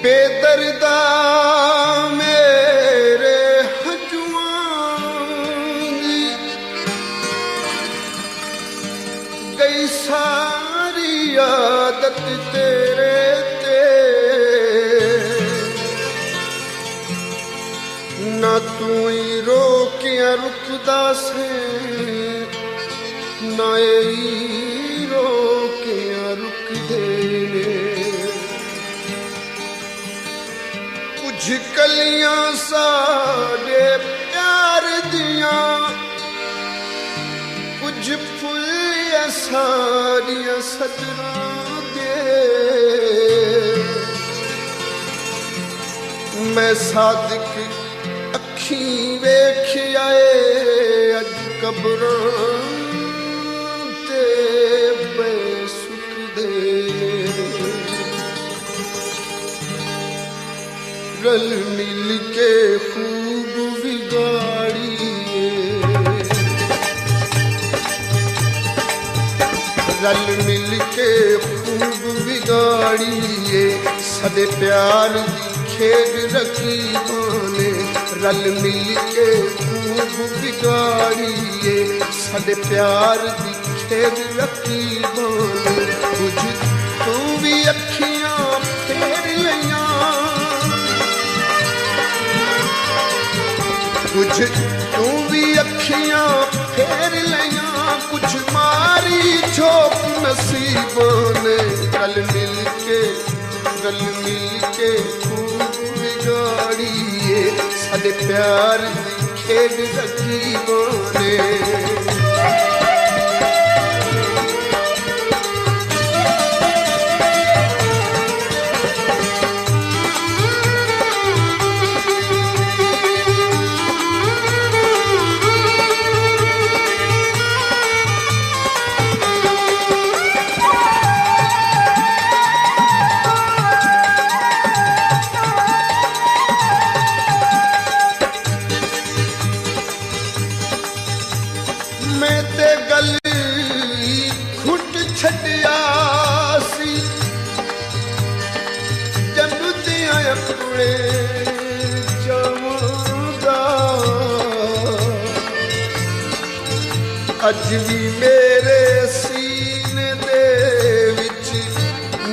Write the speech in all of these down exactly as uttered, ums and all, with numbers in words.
بے دردا میرے ہنجواں دی، گئی ساری عادت تیرے تے۔ نہ توں ہی رو کے رکدا سیں، نہ اے ہی رو کے رکدے نے۔ کجھ کلیاں ساݙے پیار دیاں، کجھ پھل ساݙیاں سجراں دے۔ میں صادق اکھیں ویکھ آئے اڄ قبراں تے پئے سکدے۔ رل مل کے خوب وگاڑیے، رل مل کے خوب وگاڑیے، ساݙے پیار دی کھیݙ رقیباں نے۔ رل مل کے خوب وگاڑیے، ساݙے پیار دی کھیݙ رقیباں نے۔ کجھ توں وی اکھیاں پھیر لیاں، کجھ توں وی اکھیاں پھیر لیاں، کجھ ماری جھوک نصیباں نے۔ رل مل کے، رل مل کے خوب وگاڑیے، ساݙے پیار دی کھیݙ رقیباں نے۔ میں تے ڳل گھٹ چھڈیا سی، ڄمدیاں اپݨے چاواں دا۔ اڄ وی میرے سینے دے وچ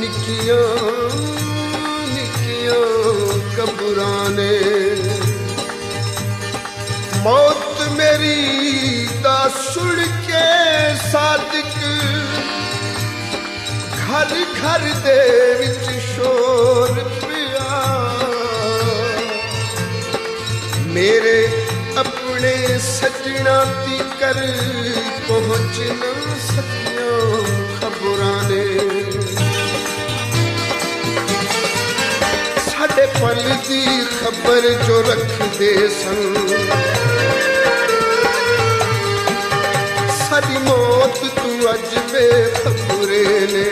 نکیاں نکیاں قبراں نے۔ موت میری دا سݨ کے صادق، گھر گھر دے وچ شور پیا۔ میرے اپݨے سڄݨاں تیکر پہنچ نہ سڳیاں خبراں نے۔ ساݙے پل دی خبر جو رکھدے سن، ساݙی موت توں اڄ بے خبرے نے۔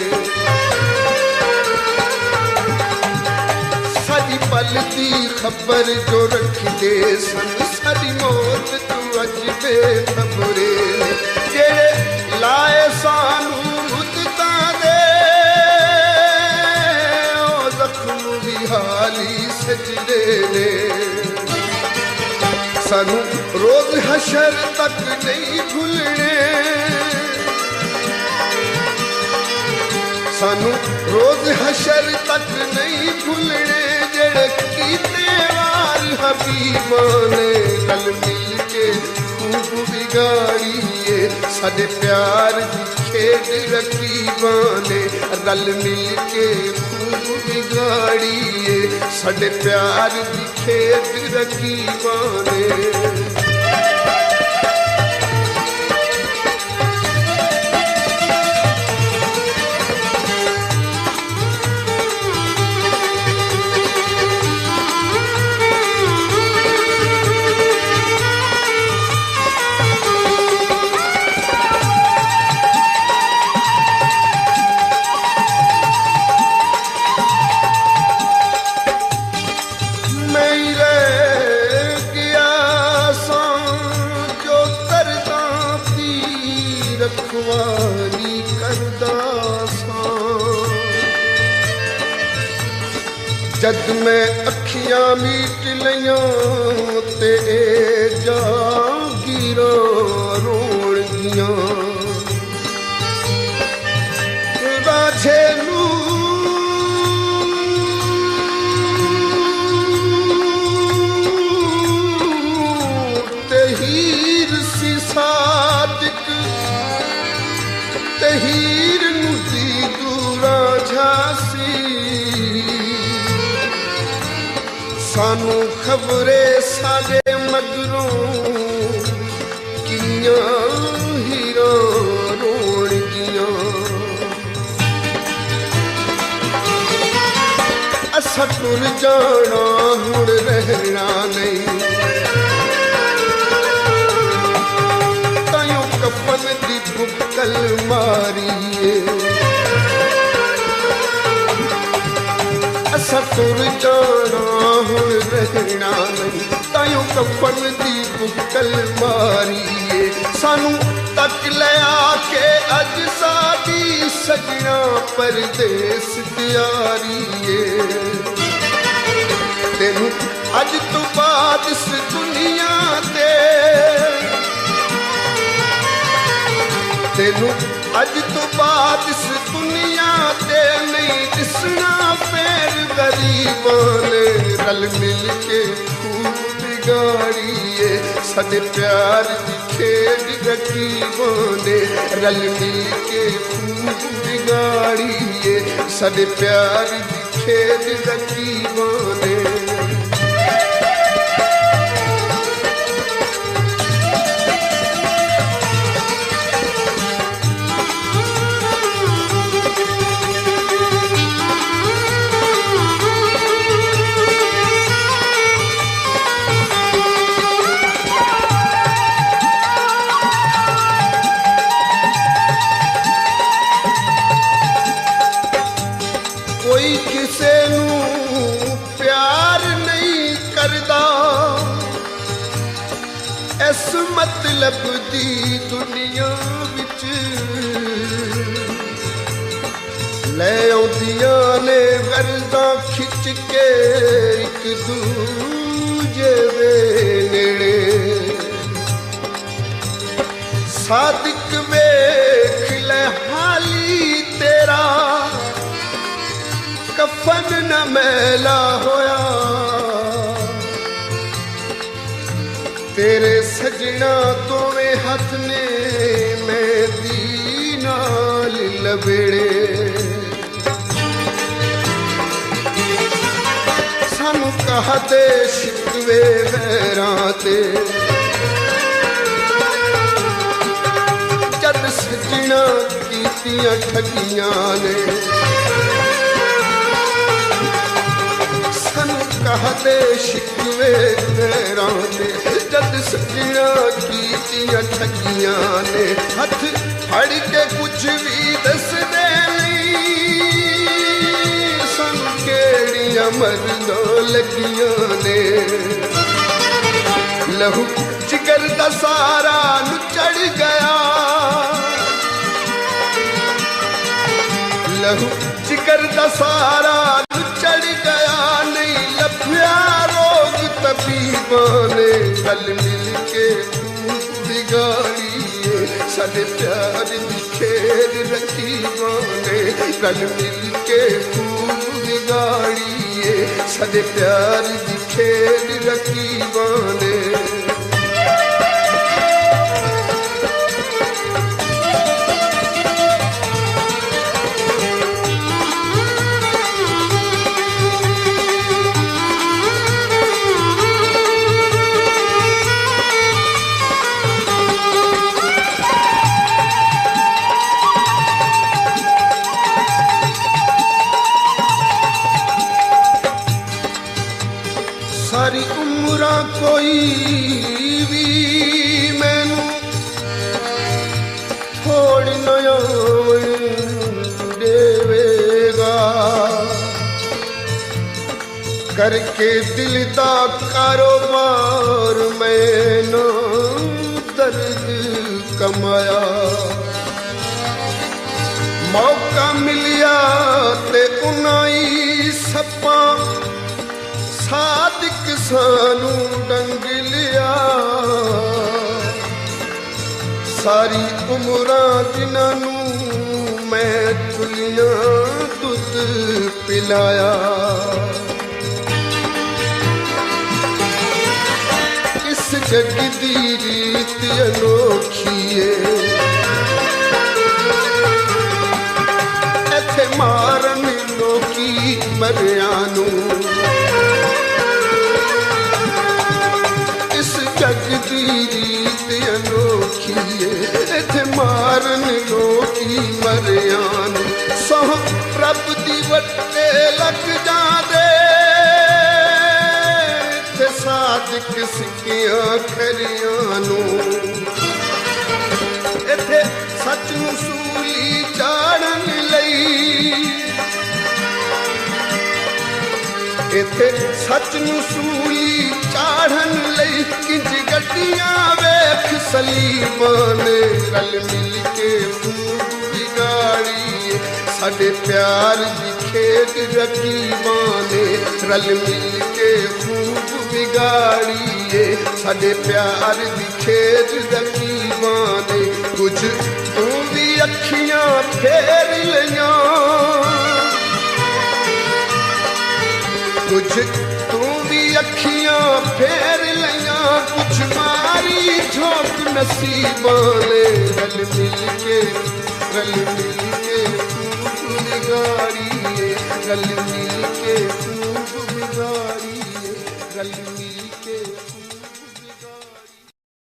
ساݙی پل دی خبر جو رکھدے سن، ساݙی موت توں اڄ بے خبرے نے۔ جیڑھے لائے سانوں مدتاں دے، او زخم وی حالی سڄدے نے۔ سانوں روز حشر تک نئیں بھلݨے، سانوں روز حشر تک نئیں بھلݨے، جیڑھے کیتے وار حبیباں نے۔ رل مل کے خوب وگاڑی اے، ساݙے پیار دی کھیݙ رقیباں نے رل مل کے خوب وگاڑی اے، ساݙے پیار دی کھیݙ رقیباں نے۔ میں رہ ڳیا ساں جو کرداں پیر رکھوالی کردا ساں۔ جد میں اکھیاں میٹ لیاں تے اے جاگیراں روݨ ڳیاں۔ راجھے نوں تے ہیر سی صادق، تے ہیر نوں دی دورا جھاسی۔ سانوں خبرے ساݙے مگروں کیاں ہیراں روݨ ڳیاں۔ اساں ٹر جاݨا ہݨ رہݨا نئیں، تائیوں کفن دی بکل ماری اے۔ اساں ٹر جاݨا ہݨ رہݨا نئیں، تائیوں کفن دی بکل ماری اے۔ سانوں تک لیا کے اڄ ساݙی سڄݨا پردیس تیاری اے۔ تینوں اڄ توں بعد اس دنیا تے، تینوں اڄ توں بعد اس دنیا تے نئیں ݙسݨا پیر غریباں نے۔ رل مل کے خوب وگاڑی اے، ساݙے پیار دی کھیݙ رقیباں نے۔ رل مل کے خوب وگاڑی اے، ساݙے پیار دی کھیݙ رقیباں نے۔ کوئی کسے نوں پیار نئیں کردا، اس مطلب دی دنیا وچ لے آندیاں نے غرضاں کھچ کے ہک ݙوجھے دے نیڑے۔ صادق ویکھ لے حالی تیرا، کفن نہ میلا ہویا۔ تیرے سڄݨا دوویں ہتھ نے مہندی نال لویڑے۔ سانوں کہہ دے شکوے غیراں دے، جد سڄݨا کیتیاں ٹھڳیاں نے۔ سانوں کہہ دے شکوے غیراں دے، جد سڄݨا کیتیاں ٹھڳیاں نے۔ ہتھ پھڑ کے کجھ وی ݙسدے نئیں، سانوں کیڑھیاں مرضاں لڳیاں نے۔ لہو جگر دا سارا نچڑ ڳیا، لہو جگر دا سارا نچڑ ڳیا، نئیں لبھیا روگ طبیباں نے۔ رل مل کے خوب بگاڑی اے، ساݙے پیار دی کھیݙ رقیباں نے۔ رل مل کے خوب بگاڑی اے، ساݙے پیار دی کھیݙ رقیباں نے۔ کوئی وی مینوں چھوڑ نہ آوݨ ݙیوے گا۔ کر کے دل دا کاروبار میں نہ درد کمایا۔ موقع ملیا تے انہاں ہی سپاں صادق سانوں ڈنگ لیا۔ ساری عمراں جنہاں نوں میں چلیاں دودھ پلایا۔ اس جگ دی ریت انوکھی اے، ایتھے مارن لوکی مریاں نوں۔ اس جگ دی ریت انوکھی اے، ایتھے مارن لوکی مریاں نوں۔ سونہہ رب دی وٹے لڳ جاندے، ایتھے صادق سکیاں کھریاں نوں۔ ایتھے سچ نوں سولی چاڑھن لئی، ایتھے سچ نوں سولی چاڑھن لئی کنج گڈیاں ویکھ صلیباں نے رل مل کے خوب وگاڑی اے۔ ساݙے پیار دی کھیݙ رقیباں نے رل مل کے خوب وگاڑی اے۔ ساݙے پیار دی کھیݙ رقیباں نے کجھ توں وی اکھیاں پھیر لیاں، کجھ توں وی اکھیاں پھیر لیاں، کجھ ماری جھوک نصیباں نے رل مل کے، رل مل کے خوب وگاڑی اے، رل مل کے خوب وگاڑی اے، رل